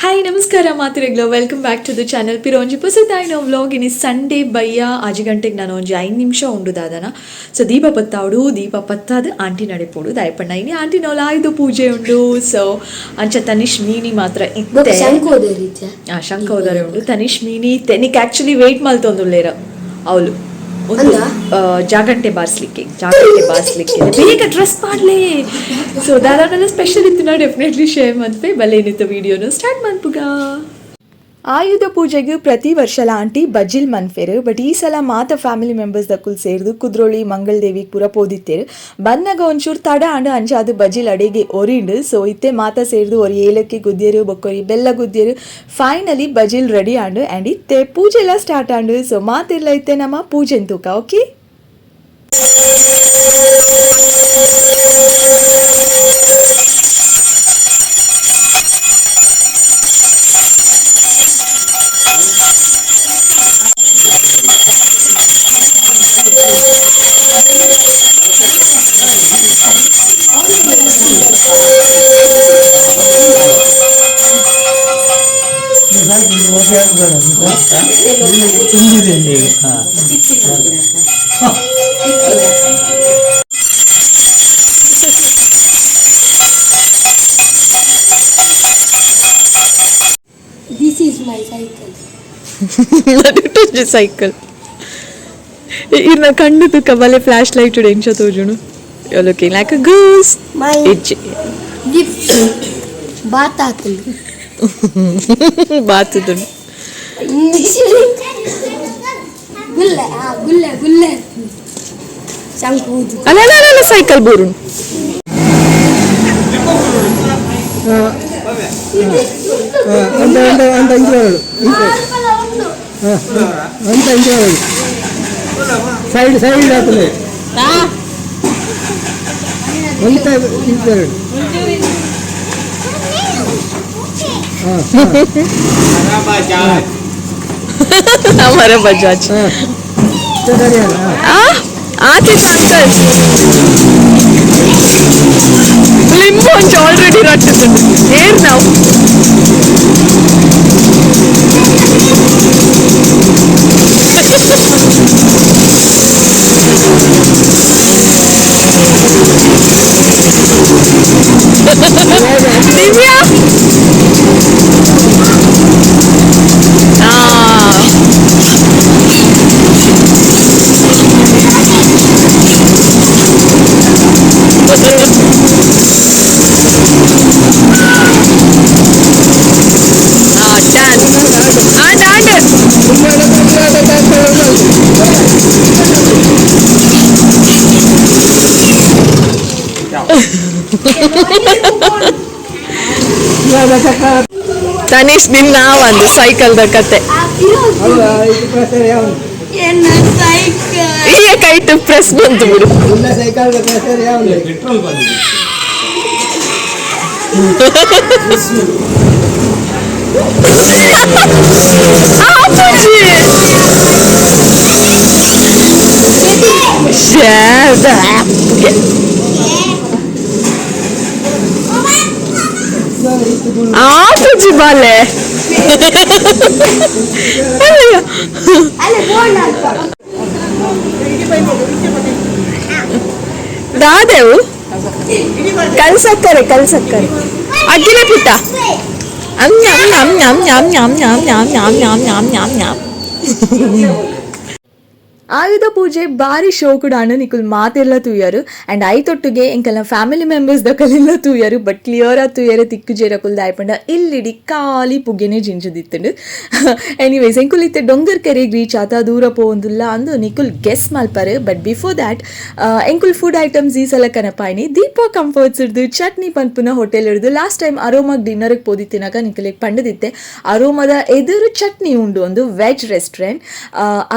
Hi ನಮಸ್ಕಾರ ಮಾತಿರೆಗ್ಲ, welcome back to the channel. ಪಿರೋಂಜಿ ಪುಸದಾಯಿನ vlog. ಇನಿ Sunday ಬಯ್ಯ 5 ಗಂಟೆಗೆ ನಾನು ಒಂಜಿ 5 ನಿಮಿಷ ಉಂಡು ದಾದನ. ಸೊ ದೀಪ ಪತ್ತಾವಡು, ದೀಪ ಪತ್ತಾದ ಆಂಟಿ ನಡೆಪೋಡು ದಾಯಪಣ್ಣ. ಇನಿ ಆಂಟಿ ನೋಲ ಆಯ್ದು ಪೂಜೆ ಉಂಡು. ಸೊ ಅಂಚ ತನಿಷ್ ಮೀನಿ ಮಾತ್ರ ಇತ್ತೆ. ಶಂಖ ಹೋದರೆ ಉಂಡು. ತನಿಷ್ ಮೀನಿ ಇತ್ತೆ ನಿಕ್ ಆಕ್ಚುಲಿ ವೇಟ್ ಮಲ್ತೊಂದುಲ್ಲೇರ ಅವಳು ಒಂದು ಜಾಗಂಟೆ ಬಾರಿಸ್ಲಿಕ್ಕೆ, ಜಾಗಂಟೆ ಬಾರಿಸ್ಲಿಕ್ಕೆ ಬೇಗ ಡ್ರೆಸ್ ಮಾಡಲೇ. ಸೊ ದಾದಾನೆಲ್ಲ ಸ್ಪೆಷಲ್ ಇತ್ತು, ನಾ ಡೆಫಿನೆಟ್ಲಿ ಶೇರ್ ಮನ್ಪೆ. ಬಲ್ಲೇನಿತ್ತು ವಿಡಿಯೋನು ಸ್ಟಾರ್ಟ್ ಮನ್ಪುಗ. ಆಯುಧ ಪೂಜೆಗೆ ಪ್ರತಿ ವರ್ಷಲ ಆಂಟಿ ಬಜ್ಜಿಲ್ ಮನ್ಫೇರು. ಬಟ್ ಈ ಸಲ ಮಾತ ಫ್ಯಾಮಿಲಿ ಮೆಂಬರ್ಸ್ ದಕ್ಕುಲ್ ಸೇರ್ದು ಕುದ್ರೋಳಿ ಮಂಗಳದೇವಿ ಪೂರ ಪೋದಿತ್ತೇರು. ಬನ್ನಗ ಒಂಚೂರು ತಡ ಆಂಡು, ಅಂಚ ಅದು ಬಜ್ಜಿಲ್ ಅಡಿಗೆ ಒರಿಂಡು. ಸೊ ಇತ್ತೆ ಮಾತ ಸೇರ್ದು ಒರಿ ಏಲಕ್ಕಿ ಗುದ್ಯರು, ಬೊಕ್ಕೊರಿ ಬೆಲ್ಲ ಗುದ್ಯರು. ಫೈನಲಿ ಬಜ್ಜಿಲ್ ರೆಡಿ ಆಂಡು ಆ್ಯಂಡ್ ಇತ್ತೆ ಪೂಜೆ ಎಲ್ಲ ಸ್ಟಾರ್ಟ್ ಆಂಡು. ಸೊ ಮಾತಿರ್ಲ ಇತ್ತೆ ನಮ್ಮ ಪೂಜೆನ್ ತೂಕ. ಓಕೆ. ತುಂಬಿದೆ. This is my cycle. Cycle ಇರ್ನ ಕಣ್ಣು ತುಕ್ಕ ಬಲೆ ಫ್ಲಾಶ್ ಲೈಟ್ ಎಂಚ ತೋಜುನು. You looking like a goose. My ಇಜ್ಜಿ. Gift. ಬಾತ್ ಆತುಂಡು. ಬಾತುದುಂಡು. ಗುಲ್ಲೆ ಆ ಗುಲ್ಲೆ ಗುಲ್ಲೆ ಶಂಕು ಊದು. ಅಲ್ಲ ಅಲ್ಲ ಅಲ್ಲ, ಸೈಕಲ್ ಬೋರುಂಡು. ಅಂತ ಅಂತ ಅಂತ ಇಂಚು ಅಂತ ಇಂಚು ಸೈಡ್ ಸೈಡ್ ಆತಲೆ ಒಂತ ಇಂಚು. ಅಮರ ಬಜಾಜ್. ಸರಿ. ಆ ಆತಿತ್ತು ಅಂಕಲ್. ಲಿಂಬು ಒಂಚು ಆಲ್ರೆಡಿ ರಟ್ಟುತ್ತುಂಡು. ಏರ್ ನಾವು ದಿವ್ಯಾ. ಆ ಡ್ಯಾನ್ಸ್ and and Tanish ನಿನ್ನ ಒಂದು ಸೈಕಲ್ದ ಕತೆ. ಎನ್ನ ಸೈಕಲ್. ಈ ಕೈಟ್ ಪ್ರೆಸ್ ಬಂತು ಬಿಡು. ಸೈಕಲ್ ಯಾವುದು? ಪೆಟ್ರೋಲ್ ಬಂದಿದೆ. ಅಪ್ಪಾಜಿ. ಶ್ಯೇ, ಆಪುಜಿ ಬಾಲೆ. ಅಲ್ಲ ಬೋರ್ಡ್ ಅಲ್ಪ. ದಾದೇವು ಕಲ್ಸಕ್ಕರೆ ಕಲ್ಸಕ್ಕರೆ ಅಗ್ಗಿಲೆ ಪುಟ್ಟ ಅಂ ñam ñam ñam ñam ñam ñam ñam ñam ñam ñam ñam ñam. ಆಯುಧ ಪೂಜೆ ಬಾರಿ ಶೋಕುಡಾಂಡ್. ನಿಕುಲ್ ಮಾತೆಲ್ಲ ತೂಯರು ಆ್ಯಂಡ್ ಐತೊಟ್ಟಿಗೆ ಎಂಕಲ್ನ ಫ್ಯಾಮಿಲಿ ಮೆಂಬರ್ಸ್ ದಕಲೆಲ್ಲ ತೂಯರು. ಬಟ್ ಕ್ಲಿಯರ್ ಆದ್ ತೂಯರೆ ತಿಕ್ಕುಜೆರಕುಲ್, ದಾಯಪಂಡ ಇಲ್ಲಿಡಿ ಖಾಲಿ ಪುಗೆನೆ ಜಿಂಜುದಿತ್ತುಂಡು. ಎನಿವೇಸ್, ಎಂಕುಲ್ ಇತ್ತೆ ಡೊಂಗರ್ ಕೆರೆಗ್ ರೀಚ್ ಆತ. ದೂರ ಪೋವೊಂದುಲ್ಲ ಅಂದು ನಿಕುಲ್ ಗೆಸ್ ಮಲ್ಪರು. But before that ಎಂಕುಲ್ food items ಈ ಸಲ ಕನಪಾಯಿನಿ ದೀಪಾ ಕಂಫರ್ಟ್ಸ್ ಇಡ್ದು ಚಟ್ನಿ ಪನ್ಪುನ ಹೋಟೆಲ್ ಹಿಡ್ದು. ಲಾಸ್ಟ್ ಟೈಮ್ ಅರೋಮಾಗ್ ಡಿನ್ನರ್ಗೆ ಪೋದಿತ್ತಿನಾಗ ನಿಕುಲೆಗ್ ಪಂಡದಿತ್ತೆ, ಅರೋಮದ ಎದುರು ಚಟ್ನಿ ಉಂಡು, ಒಂದು ವೆಜ್ ರೆಸ್ಟೋರೆಂಟ್.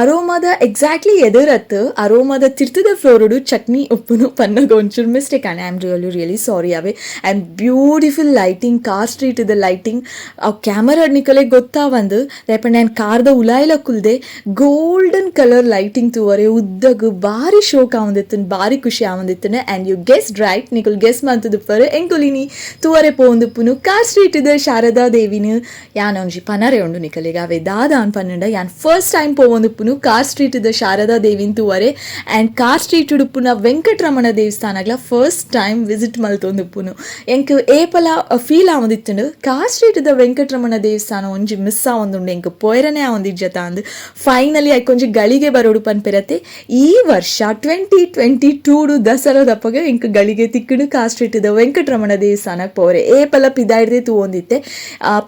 ಅರೋಮಾದ ಎಕ್ಸಾಕ್ಟ್ Exactly ಎದುರತ್ತು ಅರೋಮಾದ ತಿರ್ತದ ಫ್ಲೋರುಡು ಚಟ್ನಿ ಉಪ್ಪುನು ಪನ್ನಗ ಒಂಚೂರು mistake and I am really really sorry away. And beautiful lighting, car street the lighting ಅವು ಕ್ಯಾಮರಾ ನಿಕಲೆ ಗೊತ್ತಾವಂದು ದಾಯೆಪಂಡ ಆ್ಯಂಡ್ ಕಾರ್ದ ಉಲಾಯಿಲ ಕುಲ್ದೆ golden colour lighting ತೂವರೆ ಉದ್ದಗು ಬಾರಿ ಶೋಕ್ ಆವೊಂದಿತ್ತುಂಡು, ಬಾರಿ ಖುಷಿ ಆವೊಂದಿತ್ತುಂಡು. And you guess right, ನಿಕುಲು ಗೆಸ್ ಮಂತುದುಪ್ಪರು ಎಂಕುಲಿನಿ ತೂವರೆ ಪೋವೊಂದುಪ್ಪುನು ಕಾರ್ ಸ್ಟ್ರೀಟ್ ದ ಶಾರದಾ ದೇವಿನ. ಯಾನ್ ಒಂಜಿ ಪನರೆ ಉಂಡು ನಿಕಲೆಗ್ ಅವೆ ದಾದ ಅನ್ ಪನ್ನುಂಡ ಯಾನ್ ಫಸ್ಟ್ ಟೈಮ್ ಪೋವೊಂದುಪ್ಪುನು ಕಾರ್ ಸ್ಟ್ರೀಟ್ ದ ಶಾರದಾ ದೇವಿನ ತೂವರೆ. And car street ಉಪ್ಪುನ ವೆಂಕಟರಮಣ ದೇವಸ್ಥಾನಗ್ಲ first time visit ಮಲ್ತೊಂದುಪ್ಪುನು. ಎಂಕ್ ಏಪಲ ಫೀಲ್ ಆವೊಂದಿತ್ತುಂಡು ಕಾರ್ ಸ್ಟ್ರೀಟ್ ದ ವೆಂಕಟರಮಣ ದೇವಸ್ಥಾನ ಒಂಜಿ ಮಿಸ್ ಆವೊಂದುಂಡು, ಎಂಕ್ ಪೋಯರನೇ ಆವೊಂದಿಜ್ಜತ ಅಂದ್. ಫೈನಲಿ ಐಕೊಂಜಿ ಗಳಿಗೆ ಬರೋಡು ಪನ್ಪೆರತೆ. ಈ ವರ್ಷ 2022 ದಸರಾದಪ್ಪಗ ಎಂಕ್ ಗಳಿಗೆ ತಿಕ್ಕುಡು ಕಾರ್ ಸ್ಟ್ರೀಟ್ ದ ವೆಂಕಟರಮಣ ದೇವಸ್ಥಾನಕ್ಕೆ ಪೋರೆ. ಏಪಲ ಪಿದಾಯ್ದೆ ತೂವೊಂದಿತ್ತೆ,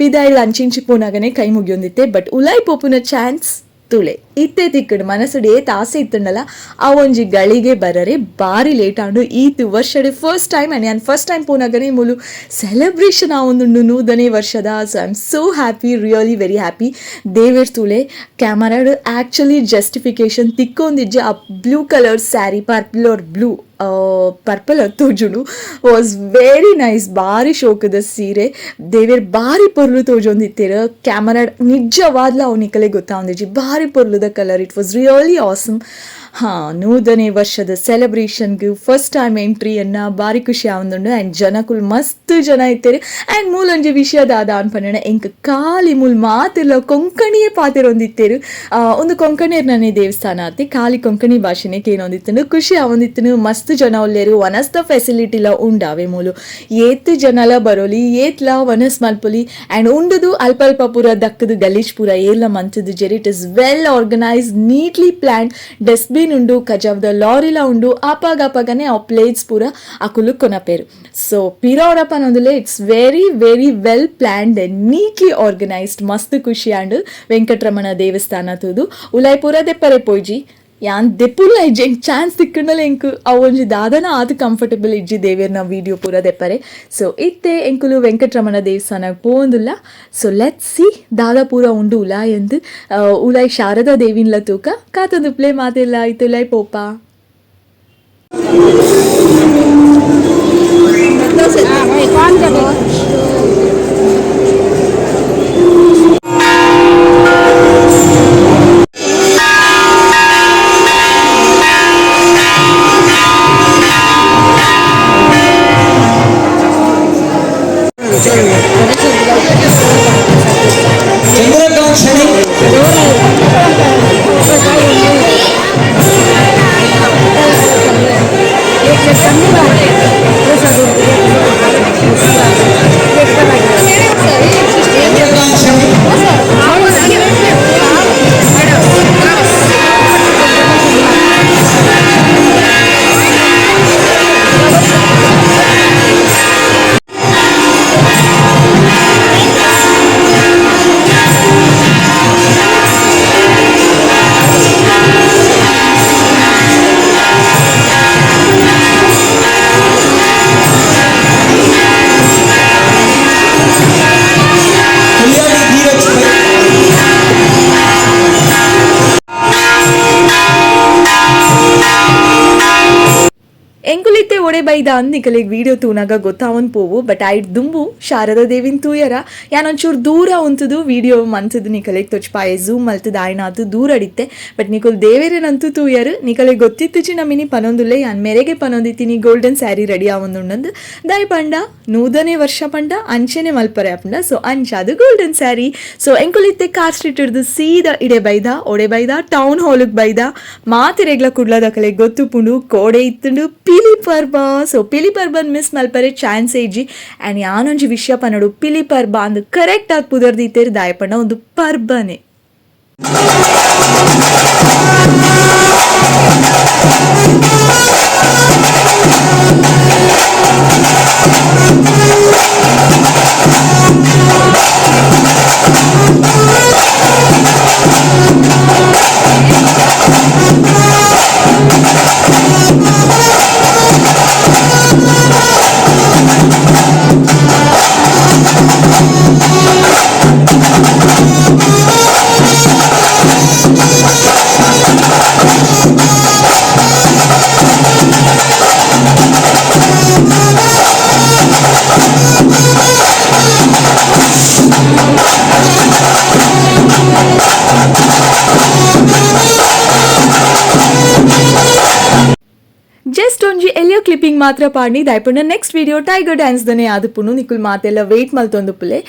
ಪಿದಾಯ್ಡ್ ಅಂಚಿಂಚಿ ಪೋನಾಗನೆ ಕೈ ಮುಗಿಯೊಂದಿತ್ತೆ. ಬಟ್ ಉಲಾಯ್ ಪೋಪುನ ಚಾನ್ಸ್ ತುಳೆ ಇತ್ತೆ ತಿಕ್ಕುಡು. ಮನಸ್ಸುಡು ಏತ್ ಆಸೆ ಇತ್ತುಂಡಲ ಆ ಒಂಜಿ ಗಳಿಗೆ ಬರರೆ ಬಾರಿ ಲೇಟ್ ಆಂಡು. ಈತ್ ವರ್ಷಡ್ first time. And ಯಾನ್ ಫಸ್ಟ್ ಟೈಮ್ ಪೋನಾಗನೆ ಮೂಲು ಸೆಲೆಬ್ರೇಷನ್ ಆವೊಂದುಂಡು ನೂದನೇ ವರ್ಷದ. So I am so happy, really very happy. ದೇವೆರ್ ತೂಲೆ, ಕ್ಯಾಮರಾಡ್ ಆಕ್ಚುಲಿ ಜಸ್ಟಿಫಿಕೇಶನ್ ತಿಕ್ಕೊಂದಿಜ್ಜೆ. ಆ blue colour sari, purple or blue, purple ತೋಜುಂಡು, was very nice. ಬಾರಿ ಶೋಕದ ಸೀರೆ, ದೇವೆರ್ ಬಾರಿ ಪೊರ್ಲು ತೋಜೊಂದಿತ್ತೆರ್ ಕ್ಯಾಮರಾಡ್. ನಿಜವಾದ್ಲ ಅವು ನಿಕಲೆ ಗೊತ್ತಾವೊಂದಿಜ್ಜಿ, ಬಾರಿ ಪೊರ್ಲುದ colour. It was really awesome. ಹಾಂ, ನೂದನೇ ವರ್ಷದ ಸೆಲೆಬ್ರೇಷನ್ಗೆ ಫಸ್ಟ್ ಟೈಮ್ ಎಂಟ್ರಿಯನ್ನ ಬಾರಿ ಖುಷಿ ಆವೊಂದುಂಡು. ಆ್ಯಂಡ್ ಜನಕುಲು ಮಸ್ತ್ ಜನ ಇತ್ತೆರ್. ಆ್ಯಂಡ್ ಮೂಲೊಂಜಿ ವಿಷಯ ದಾದ ಅನ್ಪಂಡ ಎಂಕ್ ಖಾಲಿ ಮೂಲು ಮಾತೆಲ್ಲ ಕೊಂಕಣಿಯೇ ಪಾತೆರೊಂದಿತ್ತೆರ್. ಒಂದು ಕೊಂಕಣಿಯರ್ನನೆ ದೇವಸ್ಥಾನ ಅತ್ತೆ, ಖಾಲಿ ಕೊಂಕಣಿ ಭಾಷೆನೆ ಕೇನೊಂದಿತ್ತುಂಡು, ಖುಷಿ ಆವೊಂದಿತ್ತುಂಡು. ಮಸ್ತ್ ಜನ ಉಲ್ಲೆರ್, ವನಸ್ದ ಫೆಸಿಲಿಟಿಲ ಉಂಡಾವೆ. ಮೂಲು ಏತ್ ಜನಲ ಬರೋಲಿ, ಏತ್ಲ ವನಸ್ ಮಲ್ಪೊಲಿ. ಆ್ಯಂಡ್ ಉಂಡುದು ಅಲ್ಪ ಅಲ್ಪ ಪೂರ ದಕ್ಕದು ಗಲೀಜ್ ಪೂರ ಏರ್ಲ ಮಂತುದಿಜೆರ್. It is well organise, neatly plan. Dustbin ಉಂಡು, ಕಜಾವ್ದ ಲಾರಿಲ ಉಂಡು. ಆಪಾಗ ಆಪಾಗನೆ ಆ ಪ್ಲೇಟ್ಸ್ ಪೂರ ಅಕುಲು ಕೊನಪೇರು. ಸೊ ಪಿರವರ ಪನೊಂದುಲೆ, it's very very well planned and neatly organised. ಮಸ್ತ್ ಖುಷಿ ಆಂಡ್ ವೆಂಕಟರಮಣ ದೇವಸ್ಥಾನ ತೂದು. ಉಲಾಯ್ ಪೂರ ದೆಪ್ಪರೆ ಪೋಯ್ಜಿ ಯಾನ್, ದೆಪ್ಪುಲ್ಲ ಇಜ್ಜಿ. ಎಂಕ್ ಚಾನ್ಸ್ ತಿಕ್ಕಂಡಲ ಎಂಕ್ ಅವು ಒಂಜಿ ದಾದನ ಆತ್ ಕಂಫರ್ಟಬಲ್ ಇಜ್ಜಿ ದೇವೆರ್ನ ವೀಡಿಯೋ ಪೂರ ದೆಪ್ಪರೆ. ಸೊ ಇತ್ತೆ ಎಂಕುಲು ವೆಂಕಟರಮಣ ದೇವಸ್ಥಾನಕ್ಕೆ ಪೋವೊಂದುಲ್ಲ. So let see ದಾದ ಪೂರ ಉಂಡು ಉಲಾಯ್ ಅಂದ್. ಉಲಾಯ್ ಶಾರದಾ ದೇವಿನ್ಲ ತೂಕ, ಕಾತೊಂದು ಪ್ಲೇ ಮಾತೆಲ್ಲ ಇತ್ತೆ ಉಲಾಯ್ ಪೋಪ. ಚಂದ್ರಕಾಂತ್ ಶೆಣೈ. ಚಂದ್ರಕಾಂತ್ ಶೆಣೈ. ಕಲ್ಯಾಣಿ ಧೀರಜ್ ಪೈ. ಎಂಕುಲಿತ್ತೆ ಒಡೆ ಬೈದ ಅಂದ್ ನಿಕಲೆಗ್ ವೀಡಿಯೋ ತೂನಾಗ ಗೊತ್ತಾವನ್ ಪೋವು. ಬಟ್ ಐಟ್ ದುಂಬು ಶಾರದಾ ದೇವಿನ ತೂಯರ ಯಾನೊಂಚೂರು ದೂರ ಉಂತುದು ವೀಡಿಯೋ ಮಂತುದು ನಿಕಲೆಗ್ ತೊಚ್ಪಾಯೆ. ಝೂಮ್ ಮಲ್ತದ ಆಯ್ನಾತು ದೂರ ಅಡಿತ್ತೆ. ಬಟ್ ನಿಕುಲ್ ದೇವೆರೆನಂತೂ ತೂಯರು. ನಿಕಲೆಗ್ ಗೊತ್ತಿತ್ತುಚಿ ನಮಿನಿ ಪನೊಂದುಲ್ಲೆ, ಯಾನ್ ಮೆರೆಗೆ ಪನೊಂದಿತ್ತೀನಿ ಗೋಲ್ಡನ್ ಸ್ಯಾರಿ ರೆಡಿ ಆವೊಂದುಂಡಂದು. ದಾಯ್ ಪಂಡ ನೂದನೇ ವರ್ಷ ಪಂಡ ಅಂಚೆನೆ ಮಲ್ಪರೆ ಆಪುಂಡ, ಸೊ ಅಂಚಾದು ಗೋಲ್ಡನ್ ಸ್ಯಾರಿ. ಸೊ ಎಂಕುಲಿತ್ತೆ ಕಾರ್ ಸ್ಟ್ರೀಟ್ ಹಿಡ್ದು ಸೀದಾ ಇಡೆ ಬೈದ, ಒಡೆ ಬೈದ, ಟೌನ್ ಹಾಲಿಗೆ ಬೈದ. ಮಾತೆರೆಗ್ಲ ಕುಡ್ಲದಕಲೆ ಗೊತ್ತುಪುಂಡು, ಕೋಡೆ ಇತ್ತುಂಡು ಪಿಲಿ ಪರ್ಬ. ಸೊ ಪಿಲಿ ಪರ್ಬನ್ ಮಿಸ್ ಮಲ್ಪರೆ ಚಾನ್ಸ್ ಇಜ್ಜಿ. ಆ್ಯಂಡ್ ಯಾನೊಂಜಿ ವಿಷಯ ಪನೊಡು, ಪಿಲಿ ಪರ್ಬ ಅಂದ್ ಕರೆಕ್ಟ್ ಆಗಿ ಪುದರ್ ದೀತೆರ್, ದಾಯೆ ಪಂಡ ಒಂದು ಪರ್ಬನೆ. Video clipping ಮಾತ್ರ ಪಾಡ್ನಿ ದಾಯಪಂಡ next video tiger dance ದನೆ ಆದುಪ್ಪುನು ನಿಕುಲ್ ಮಾತೆಲ್ಲ ವೇಟ್ ಮಲ್ತೊಂದು ಪುಲೆ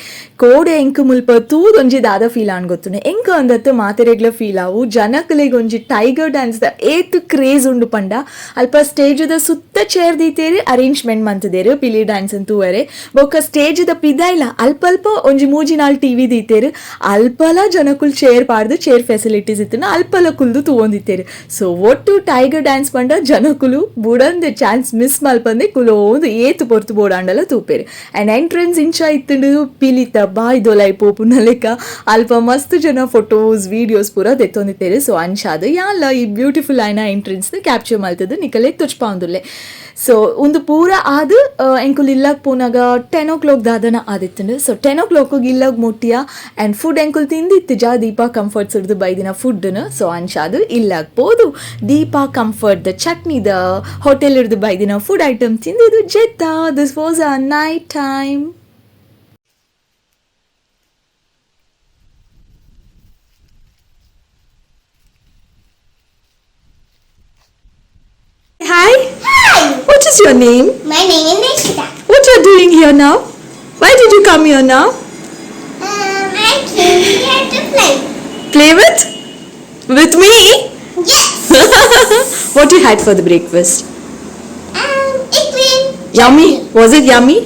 ಕೋಡೆ ಎಂಕ್ ಮುಲ್ಪ ತೂದೊಂಜಿ ದಾದ ಫೀಲ್ ಆನ್ ಗೊತ್ತುಂಡು ಎಂಕ್ ಅಂದತ್ತು ಮಾತೆರೆಗ್ಲ ಫೀಲ್ ಆವು ಜನಕುಲೆಗ್ ಒಂಜಿ ಟೈಗರ್ ಡ್ಯಾನ್ಸ್ ದ ಏತ್ ಕ್ರೇಜ್ ಉಂಡು ಪಂಡ ಅಲ್ಪ ಸ್ಟೇಜ್ ದ ಸುತ್ತ ಚೇರ್ ದೀತೇರು ಅರೇಂಜ್ಮೆಂಟ್ ಮಂತುದೇರು ಪಿಲಿ ಡ್ಯಾನ್ಸ್ ತೂವರೆ ಬೊಕ್ಕ ಸ್ಟೇಜ್ ದ ಪಿದಾಯ್ಲ ಅಲ್ಪ ಅಲ್ಪ ಒಂಜಿ ಮೂಜಿ ನಾಲ್ ಟಿವಿ ದೀತೇರು ಅಲ್ಪಲ ಜನಕುಲ್ ಚೇರ್ ಪಾಡ್ದು ಚೇರ್ ಫೆಸಿಲಿಟೀಸ್ ಇತ್ತುನ ಅಲ್ಪಲ ಕುಲ್ದು ತೂವೊಂದಿತ್ತೇರು. ಸೊ ಒಟ್ಟು ಟೈಗರ್ ಡ್ಯಾನ್ಸ್ ಪಂಡ ಜನಕುಲು ಬುಡಂದೆ ಚಾನ್ಸ್ ಮಿಸ್ ಮಲ್ಪಂದೆ ಕುಲೋಂದು ಏತು ಪೊರ್ತು ಬೋಡಾಂಡಲ ತೂಪೇರು. ಆ್ಯಂಡ್ ಎಂಟ್ರೆನ್ಸ್ ಇಂಚ ಇತ್ತುಂಡು ಪಿಲಿತ ಬಾಯ್ದೊಲೈ ಪೋಪುನ ಲೆಕ್ಕ ಅಲ್ಪ ಮಸ್ತ್ ಜನ ಫೋಟೋಸ್ ವೀಡಿಯೋಸ್ ಪೂರ ದೆತ್ತೊಂದಿತ್ತೇರು. ಸೊ ಅಂಚಾದ್ ಯಾನ್ಲ ಈ ಬ್ಯೂಟಿಫುಲ್ ಆಯ್ನ ಎಂಟ್ರೆನ್ಸ್ ಕ್ಯಾಪ್ಚರ್ ಮಲ್ತದ್ದು ನಿಕಲೆ ತುಚ್ಪಾವೊಂದುಲ್ಲೆ. ಸೊ ಉಂದು ಪೂರ ಆದ್ ಎಂಕುಲು ಇಲ್ಲಗ್ ಪೋನಾಗ 10 ಓ ಕ್ಲಾಕ್ ದಾದನ ಆದಿತ್ತುಂಡು. ಸೊ 10 ಓ ಕ್ಲಾಕ್ ಇಲ್ಲಗ್ ಮುಟ್ಟಿಯ ಆ್ಯಂಡ್ ಫುಡ್ ಎಂಕುಲು ತಿಂದಿತ್ತಿಜ ದೀಪಾ ಕಂಫರ್ಟ್ಸ್ ಹಿಡ್ದು ಬೈದಿನ ಫುಡ್ನ. ಸೊ ಅಂಚಾದ್ ಇಲ್ಲಗ್ ಪೋದು ದೀಪಾ ಕಂಫರ್ಟ್ ದ ಚಟ್ನಿದ ಹೋಟೆಲ್ ಹಿಡ್ದು ಬೈದಿನ ಫುಡ್ ಐಟಮ್ ತಿಂದಿದ್ದು ಜೆತ್ತ. This was a night time. Hi. Hi. What is your name? My name is Nishita. What you are doing here now? Why did you come here now? I came here to play. Play with? With me? Yes. What you had for the breakfast? Idli. Yummy. Was it yummy?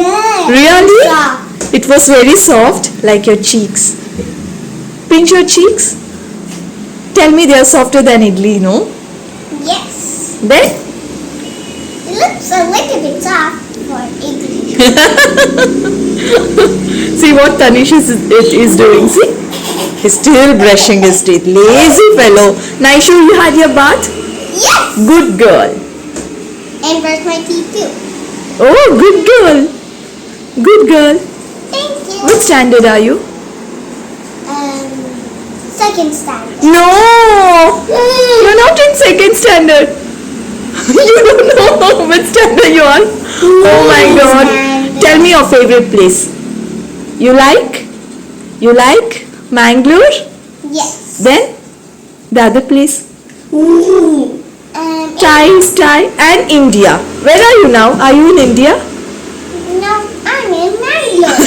Yes. Really? Soft. It was very soft, like your cheeks. Pinch your cheeks. Tell me they are softer than idli, no? Yes. Then? It looks a little bit soft for idli. See what Tanish is doing, see? He's still brushing his teeth. Lazy fellow. Naishu, you had your bath? Yes. Good girl. And brush my teeth too. Oh, good girl. Good girl. Thank you. Which standard are you? Second standard. No! You're not in second standard. You don't know which standard you are. Oh my God. Standard. Tell me your favorite place. You like? You like Mangalore? Yes. Then the other place? Thai and India. Where are you now? Are you in India? No, I'm in Mangalore.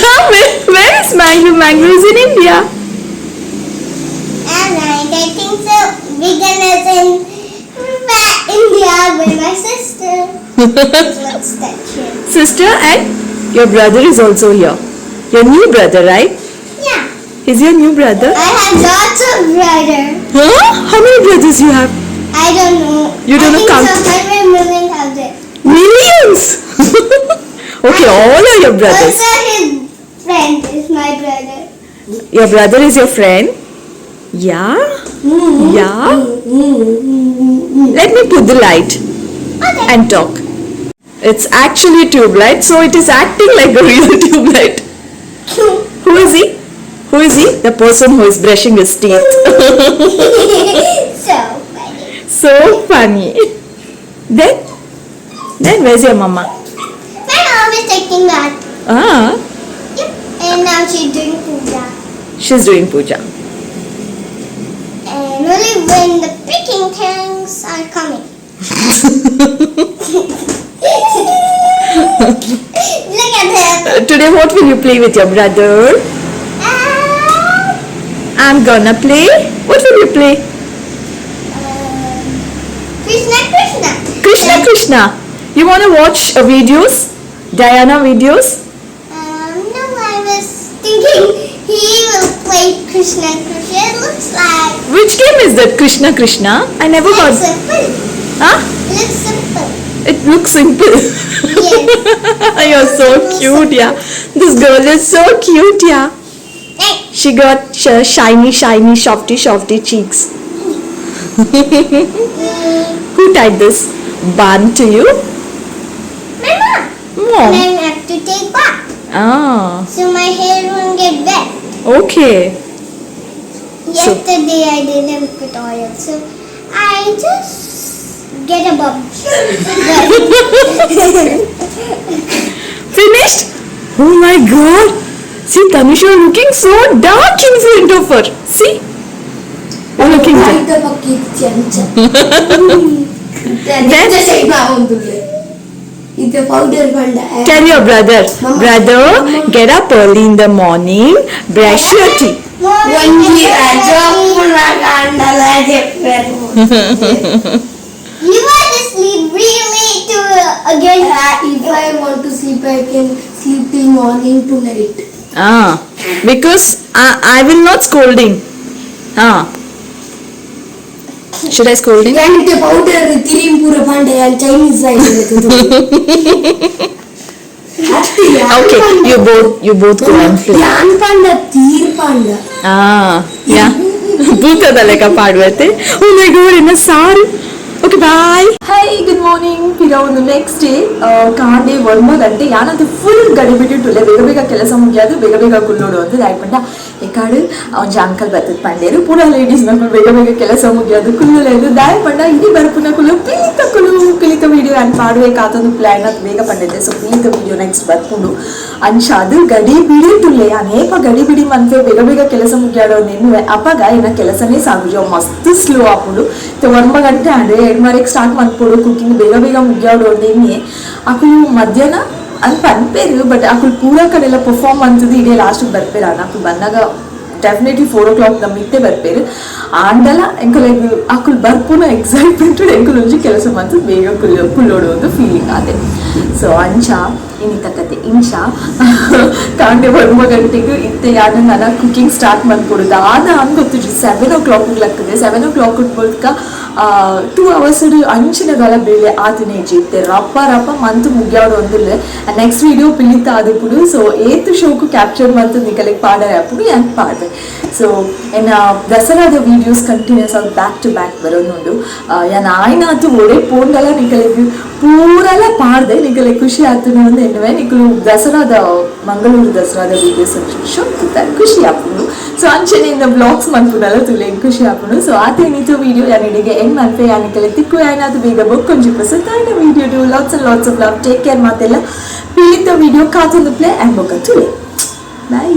Where is Mangalore? Mangalore is in India. And I think so. We're gonna in India with my sister. Let's touch him. Sister and your brother is also here. Your new brother, right? Yeah. Is your new brother? I have lots of brothers. Huh? How many brothers you have? I don't know. You don't I know think count? so, 100 million thousand. Millions! Okay, all are your brothers. Also his friend is my brother. Your brother is your friend? Yeah? Yeah? Let me put the light Okay. and talk. It's actually a tube light, so it is acting like a real tube light. Who is he? Who is he? The person who is brushing his teeth. So funny. So funny. Then where's your mama? My mom is taking bath. Yep. And now she's doing puja. She's doing puja. And only when the picking tanks are coming. Look at him. Today, what will you play with your brother? I'm gonna play. What will you play? Krishna, Krishna. Krishna, Krishna. You want to watch videos? Diana videos? No, I was thinking he will play Krishna, Krishna. It looks like. Which game is that? Krishna, Krishna? I never got. It's simple. Huh? It looks simple. It looks simple. Yes. You're so cute, yeah. This girl is so cute, yeah. Hey. She got shiny, shiny, shofty, shofty cheeks. Who tied this bun to you? My mom. Mom. And I have to take bath. So my hair won't get wet. Okay. Yesterday I didn't put oil, so I just get a bump. Finished? Oh my God. See, Tanisha, you're looking so dark in front of her. See? You're looking dark. ಇದು powder ಪಂಡ. Tell your brother, "Brother, get up early in the morning, brush your teeth." ಒಂಜಿ ಜೋಪುನಾಗ ಅಂಡಲ చెప్పారు. You want to sleep really to again. If I want to sleep, I can sleep till morning tonight. Ah, because I will not scolding. Ah. Should I scolding? ಯಾನಿತ್ತೆ powder ತಿರಿಂಪುರ ಪಂಡ ಯಾನ್ Chinese. Okay, you both go and play. ಯಾನ್ ಪಂಡ ತೀರ್ ಪಂಡ. Ah, yeah. ಭೂತದ ಲೆಕ್ಕ ಪಾಡುವತ್ತೆ. Oh my God, ಎನ್ನ ಸಾರು. Okay, bye. Hi, good morning. ಪಿರ ಒಂದು ನೆಕ್ಸ್ಟ್ ಡೇ ಕಾಂಡೆ 9 ಗಂಟೆ. ಯಾನಂತೂ ಫುಲ್ ಗಡಿಬಿಟ್ಟಿಟ್ಟುಲ್ಲೆ. ಬೇಗ ಬೇಗ ಕೆಲಸ ಮುಗಿಯೋದು, ಬೇಗ ಬೇಗ ಕುಲ್ಲೋಡು ಅಂತ. ಪಂಡ ಎಕಾಡು ಒಂಜಿ ಅಂಕಲ್ ಬರ್ತದ ಪಂಡೇರು, ಪೂರ ಲೇಡೀಸ್ ನಕುಲು ಬೇಗ ಬೇಗ ಕೆಲಸ ಮುಗಿಯೋದು ಕುಲ್ಲುಲೇದು. ದಾಯ ಪಂಡ ಇನಿ ಬರ್ಪುನ ಕುಲು ಪಿಲಿತ ಕುಲು ಪಿಲಿತ ವಿಡಿಯೋ ಅನ್ ಪಾಡ್ಬೇಕಾತೊಂದು ಪ್ಲಾನ್ ಅದು ಬೇಗ ಪಂಡಿದ್ದೆ. ಸೊ ಪಿಲಿತ ವಿಡಿಯೋ ನೆಕ್ಸ್ಟ್ ಬರ್ಪುಂಡು. ಅಂಚ ಅದು ಗಡಿ ಬಿಡಿಟ್ಟುಲ್ಲೆ. ಅನೇಕ ಗಡಿ ಬಿಡಿ ಮನ್ಪೆ ಬೇಗ ಬೇಗ ಕೆಲಸ ಮುಗಿಯಾಡೋ ನಿನ್ನುವೆ ಅಪ್ಪಗ ಏನ ಕೆಲಸನೇ ಸಾಗುಜಿ, ಮಸ್ತ್ ಸ್ಲೋ ಆಪುಂಡು. 9 ಗಂಟೆ ಆಂಡ್ 7:30ಕ್ಕೆ ಸ್ಟಾರ್ಟ್ ಮನ್ಪೊಡು ಕುಕಿಂಗ್, ಬೇಗ ಬೇಗ ಮುಗಿಯಾಡು ನಿನ್ನೆ. ಅಕುಲು ಮಧ್ಯಾಹ್ನ ಅಂತ ಪನ್ಪೇರು, ಬಟ್ ಅಕುಲು ಪೂರ ಕಡೆಲ್ಲ ಪರ್ಫಾರ್ಮ್ ಅಂತದ್ದು ಇಡೀ ಲಾಸ್ಟ್ ಬರ್ಪೇರು. ಅಕುಲು ಬಂದಾಗ ಡೆಫಿನೆಟ್ಲಿ 4 ಓ ಕ್ಲಾಕ್ ನಮ್ಮಿತ್ತೆ ಬರ್ಪೇರು. ಆಂಡಲ ಎಂಕುಲೆಗ್ ಅಕುಲು ಬರ್ಪುನ ಎಕ್ಸೈಟ್ಮೆಂಟ್ ಎಂಕುಲು ಒಂಜಿ ಕೆಲಸ ಮಂತು ಬೇಗ ಕುಲ್ಲು ಕುಲ್ಲೋಡು ಒಂದು ಫೀಲಿಂಗ್ ಆದೆ. ಸೊ ಅಂಚ ಇನ್ನಿತ ಕತೆ. ಇಂಚ ಕಾಂಡೆ 9 ಗಂಟೆಗೆ ಇತ್ತೆ ಯಾರು ನನ್ನ ಕುಕಿಂಗ್ ಸ್ಟಾರ್ಟ್ ಮಾಡ್ಕೊಡುದು ದಾದ ಹಂಗೆ ಗೊತ್ತುಜಿ. 7 ಓ ಕ್ಲಾಕ್ ಲಕ್ಕದೆ. 7 ಓ ಕ್ಲಾಕ್ ಬಳಿಕ 2 ಅವರ್ಸ್ ಅಂಚಿನ ಗಾಲ ಬೇಳೆ ಆತಿನ ಇಜ್ಜಿ. ಇತ್ತೆ ರಪ್ಪ ರಪ್ಪ ಮಂತ್ ಮುಗ್ಯಾಡು ಒಂದಿಲ್ಲ. ನೆಕ್ಸ್ಟ್ ವಿಡಿಯೋ ಪಿಲಿತ ಆದಿಪ್ಪುಡು. ಸೊ ಏತ್ ಶೋಕು ಕ್ಯಾಪ್ಚರ್ ಮಂತ್ ನಿಕಲೆಗ್ ಪಾಡರೆ ಅಪ್ಪುಡು ಯಾನ್ ಪಾಡ್ವೆ. ಸೊ ಎನ್ನ ದಸರಾದ ವೀಡಿಯೋಸ್ ಕಂಟಿನ್ಯೂಸ್ ಆಗಿ ಬ್ಯಾಕ್ ಟು ಬ್ಯಾಕ್ ಬರೋನುಂಡು. ಯಾನ್ ಆಯ್ನಾತು ಒಡೆ ಪೋಂಡಲ ನಿಕಲೆಗ್ ಪೂರಲ ಪಾಡ್ದೆ. ನಿಕಲೆಗ್ ಖುಷಿ ಆತುನ ಒಂದು ಎನ್ನುವೆ. ನಿಕಲು ದಸರಾದ, ಮಂಗಳೂರು ದಸರಾದ ವೀಡಿಯೋಸ್ ಶೋಕ್ ಖುಷಿ ಆಪುಂಡು. ಸೊ ಅಂಚನೆ ಇಂದ ವ್ಲಾಗ್ಸ್ ಮನ್ಪುನಲ ತುಲೆ ಖುಷಿ ಆಪುಂಡು. ಸೊ ಆತೇನಿತ್ತು ವಿಡಿಯೋ. ಯಾನಿಡಿಗೆ ಎಂಡ್ ಮನ್ಪೆ. ಯಾನಿಕಲೆ ತಿಕ್ಕು ಯಾನಾತು ಬೇಗ ಬೊಕ್ಕೊಂಜಿ ಪೊಸ ತಾಯಿನ video. Lots and lots of love, take care. ಮಾತೆಲ್ಲ ಪಿಲಿತ ವಿಡಿಯೋ ಕಾತೊಂದು ಪ್ಲೇ ಆ್ಯಂಡ್ ಬೊಕ್ಕ ತುಲೆ. ಬಾಯ್.